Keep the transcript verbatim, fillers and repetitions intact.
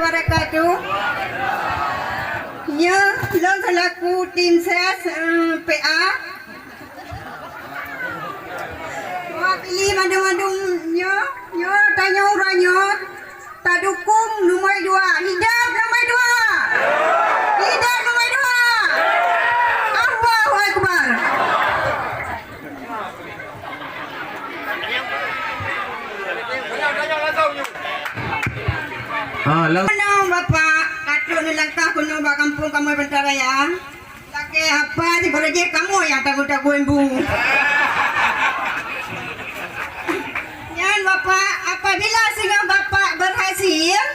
Wabarakatuh. Nyoe lôn selaku tim ses, eh, P A. Mewakili mandum-mandum nyoe, nyoe tanyoe uroe nyoe tadukong nomor dua. Hidup nomor dua! Hidup nomor dua! Allahu Akbar! Ha, lang- Keunoe Bapak, ka trok neulangkah keunoe bak kampung kamoe Banteng Raya. Lakèe apa sibaroe jih kamoe nyang tanggong-tanggong bu. Nyan Bapak, apabila singoh Bapak berhasil,